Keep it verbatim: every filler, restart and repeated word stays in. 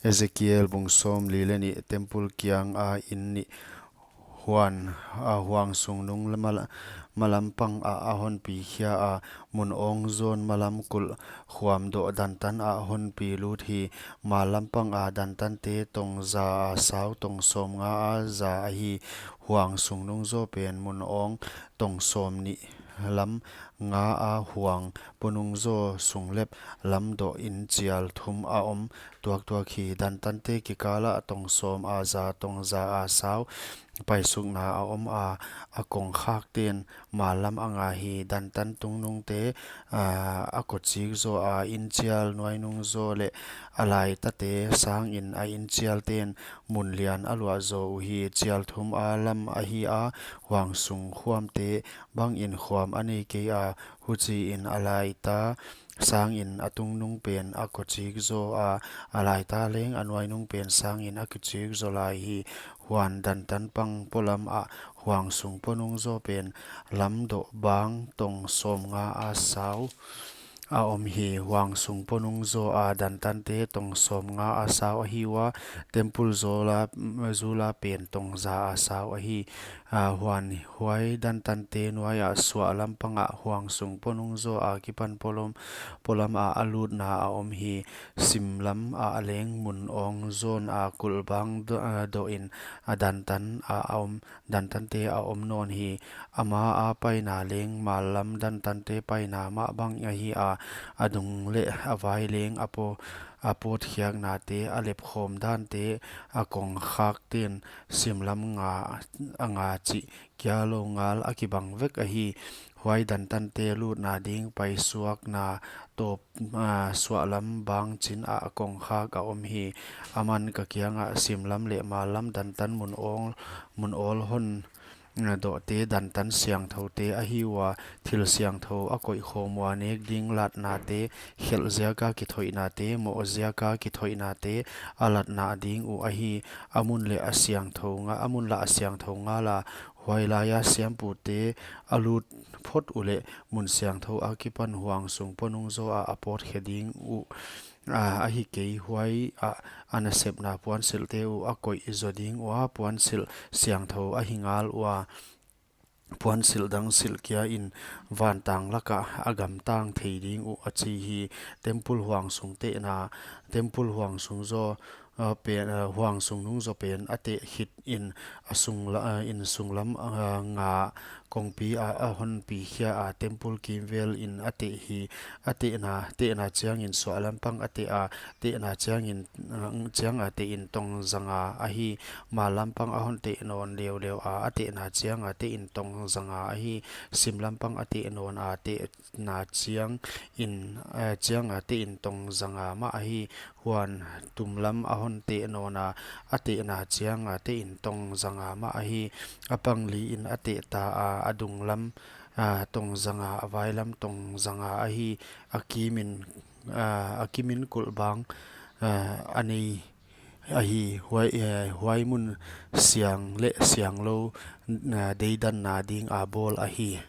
Ezekiel bung sawmli leh nih. Temple kiang a in nih. Huan, a, huang sungnung la mal-, malam pang ah a hon pi khia a, mun awng zawn malam kulh khuam doh dantan ah hon pi lut hi. Malam pang a dantante tong za a sau, tong sawmnga a za ahi. Huang sungnung zaw pen mun awng tong sawmnih lam nga a, huang ponung zaw sunglep lam doh in chial thum a om tuaktuak hi. Dantante kikal ah tong sawm a za, tong za a sau paisukna a om a, a kongkhak ten malam a nga hi. Dantan tungnungte, a, a kochik zaw a, in chial nuainung zaw leh a laitate sangin a in chial ten mun lian a luah zaw uhi. Chial thum a lam ahi a, huang sung khuamte bangin khuam a nei kei a, huchiin a laita sangin a tungnung pen a kochik zaw a, a laita leng a nuainung pen sangin a kochik zaw lai hi. Huan dantan pang polam ah huang sung ponung zaw pen lam doh bang tong sawmnga a sau a om hi. Huang sung ponung zaw a dantante tong sawmnga a sau ahi ua, temple zaw la, zu la pen tong za a sau ahi. A, huan huai dantante nuai ah suahlam pang ah huang sung ponung zaw a kipan polam, polam ah a lutna a om hi. Simlam ah leng mun awng zawn a kulh bang do-, a, doh in a dantan a, a om, dantante a om nawn hi. Ama a paina leng mallam dantante paina mah bang ahi a, a dung leh a vai leng a paw-, a pawtkhiaknate, a lepkhawm dante, a kongkhak ten simlam nga, a nga chih kia lou ngal a kibang vek ahi. Huai dantante lutna ding paisuakna tawp, a, suahlam bang chin ah kongkhak a om hi. Aman ka kiang ah simlam leh mallam dantan mun awl, mun awl hon, a, dohte dantan siangthoute ahi ua, thil siangthou a koih khawm ua nek ding latnate, khelh ziak a kithoihnate, moh ziak a kithoihnate, a latna ding uh ahi. A mun leh a siangthou nga-, a mun lah a siangthou ngal a, huai lai a siampute a lut phot uleh mun siangthou a kipan huang sung ponung zaw a a pawtkhe ding uh, a, ahi kei. Huai ah a nasepna puansilhte uh a koih zaw ding ua, puansilh siangthou ahi ngal ua, puansilh dang silh kia in vantang lak ah a gamtang thei ding uh, a chi hi. Temple huang sung tehna, temple huang sung zaw, a, pen, a, huang sungnung zaw pen a teh khit in a sung la-, a, in sunglam, a, nga kongpi ah a hon pi khia a, temple kimvel in a teh hi. A tehna, tehna chiangin suahlam pang a teh a, tehna chiangin, a, chiang a teh in tong zanga ahi. Mallam pang a hon teh nawn leuleu a, a tehna chiang a teh in tong zanga ahi. Simlam pang a teh nawn a, teh na chiang in, eh, chiang a teh in tong zanga mah ahi. Huan tumlam a hon teh nawn a, a tehna chiang a teh in tong zanga mah ahi. A pangli in a teh ta a, a dunglam, a, tong zanga, a vailam tong zanga ahi. A kimin, a, a kimin kulh bang, a, a nei ahi. Huai, eh, huai mun siang leh sianglou, a, deidanna ding a bawl ahi.